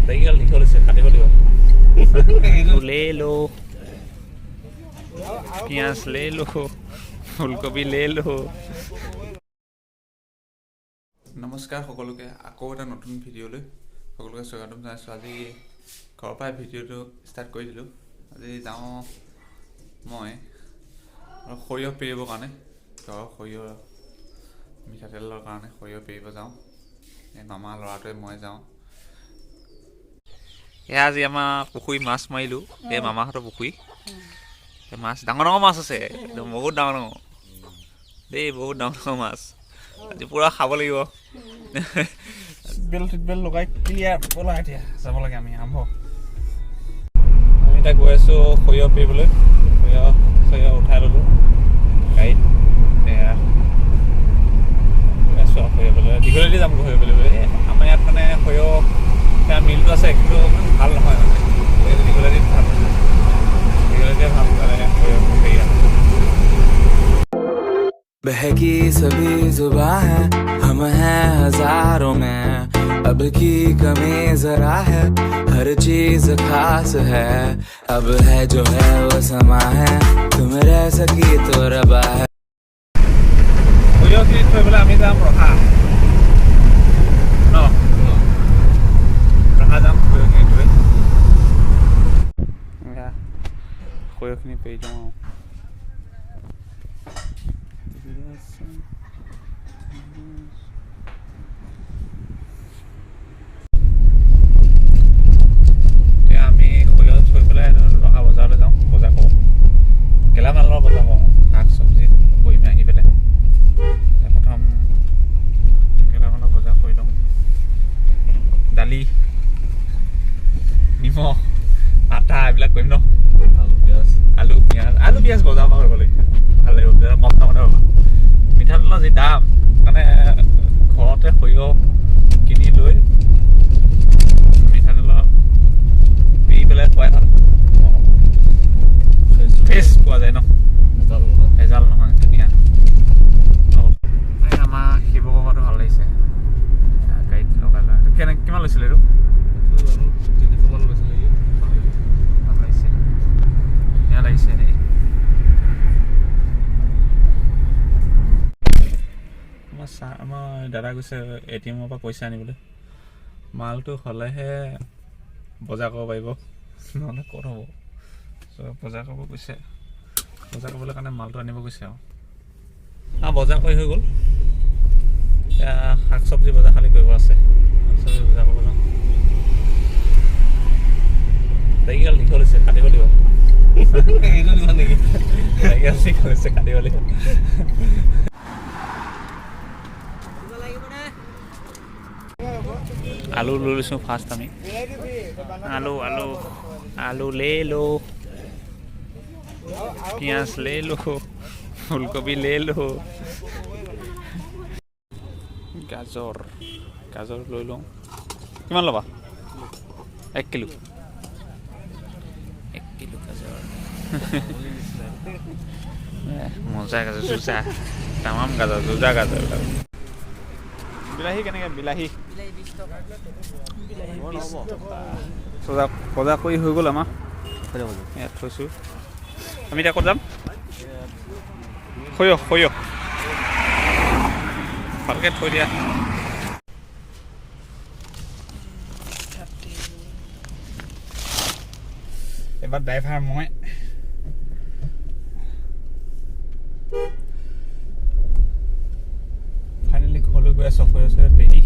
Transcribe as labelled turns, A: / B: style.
A: দাড়িকেইডাল দীঘল হৈছে, কাটিব লাগিব। ले लो, प्याज ले लो, ফুলকবি ले लो।
B: নমস্কাৰ সকলোকে, আকৌ এটা নতুন ভিডিঅ'লৈ সকলোকে স্বাগতম জনাইছোঁ। আজি ঘৰৰ পৰাই ভিডিঅ'টো ষ্টাৰ্ট কৰি দিলোঁ। আজি যাওঁ মই অলপ সৰিয়হ পেৰিবৰ কাৰণে। ঘৰৰ সৰিয়হ মিঠাতেলৰ কাৰণে সৰিয়হ পেৰিব যাওঁ। এই মামা ল'ৰাটোৱে মই যাওঁ।
A: এয়া আজি আমাৰ পুখুৰী মাছ মাৰিলোঁ। এই মামাহঁতৰ পুখুৰী। এই মাছ ডাঙৰ ডাঙৰ মাছ আছে, একদম বহুত ডাঙৰ ডাঙৰ দেই, বহুত ডাঙৰ ডাঙৰ মাছ। আজি পূৰা খাব লাগিব।
B: বেল্ট বেল্ট লগাই ক্লিয়াৰ। ব'লা, এতিয়া যাব লাগে আমি। আৰম্ভ। আমি এতিয়া গৈ আছোঁ সৰিয়হ পেৰিবলৈ। সৰিয়হ চৰিয়হ উঠাই ল'লোঁ গাড়ীত। এয়া গৈ আছোঁ আৰু সৰিয়হ পেৰিবলৈ। দীঘলীয়াদি যাম সৰিয়হ পেৰিবলৈ। এই আমাৰ ইয়াত মানে সৰিয়হ সেয়া মিলটো আছে, কিন্তু ইমান ভাল নহয়। মানে এই দীঘলীয়াদিত ভাল, দীঘলীয়াদিয়ে ভাল মানে সৰিয়হ হেৰি।
C: बहकी सभी जुबा है, हम हैं हजारों में, अब की कमी जरा है, हर चीज खास है, अब है जो है वो समा है, तुम रह सकी तो रबा है।
B: সৰিয়হখিনি থৈ পেলাই আমি যাম ৰহা ন। ৰহা যাম সৰিয়হখিনি থৈ। এয়া সৰিয়হখিনি পেৰি দিওঁ আৰু। এতিয়া আমি সৰিয়হ থৈ পেলাই ৰহা বজাৰলৈ যাওঁ, বজাৰ কৰোঁ, গেলামালৰ বজাৰ কৰোঁ, শাক চব্জি কৰিম আহি পেলাই। এতিয়া প্ৰথম গেলামালৰ বজাৰ কৰি লওঁ। দালি, নিমখ, আটা এইবিলাক কৰিম ন। আলু পিঁয়াজ, আলু পিঁয়াজ বজাৰ পৰা কৰিব লাগিব, ভাল লাগিব তেতিয়া, কম দামতে পাবা। মিঠাতেলৰ যি দাম, মানে ঘৰতে সৰিয়হ কিনি লৈ মিঠাতেলৰ পেৰি পেলাই খোৱাই ভাল। ফ্ৰেছ পোৱা যায় ন, ভেজাল নহয়, ধুনীয়া। অঁ, এই আমাৰ শিৱসাগৰটো ভাল লাগিছে। এয়া গাড়ীত লগাই লোৱা। এইটো কেনে কিমান লৈছিলে এইটো? ভাল লাগিছে, ধুনীয়া লাগিছে দেই। আমাৰ চাহ, আমাৰ দাদা গৈছে এ.টি.এমৰ পৰা পইচা আনিবলৈ। মালটো হ'লেহে বজাৰ কৰিব পাৰিব, নহ'লে ক'ত হ'ব? চ' বজাৰ কৰিব গৈছে। বজাৰ কৰিবলৈ কাৰণে মালটো আনিব গৈছে। আৰু বজাৰ কৰি হৈ গ'ল। এতিয়া শাক চব্জি বজাৰ খালি কৰিব আছে। শাক চব্জি বজাৰ কৰিব যাওঁ। দাড়িকেইডাল দীঘল হৈছে, কাটিব লাগিব। দাড়িকেইডাল দীঘল হৈছে, কাটিব লাগিব। আলু লৈ লৈছোঁ ফাৰ্ষ্ট আমি। আলু, আলু, আলু ले लो, प्याज ले लो, ফুলকবি ले लो। গাজৰ, গাজৰ লৈ লওঁ। কিমান ল'বা? 1 কিলো, 1 কিলো গাজৰ। এ, মজা গাজৰ, জুজা, তামাম গাজৰ, জুজা গাজৰ এইবিলাক। বিলাহী কেনেকৈ? বিলাহী 20 টকা। বজাৰ বজাৰ কৰি হৈ গ'ল আমাৰ। ইয়াত থৈছোঁ। আমি এতিয়া ক'ত যাম? সৰিয়হ, সৰিয়হ ভালকৈ থৈ দিয়া। এবাৰ ড্ৰাইভাৰ মই। ফাইনেলি ঘৰলৈ গৈ আছোঁ। সৰিয়হ চৰিয়হ পেৰি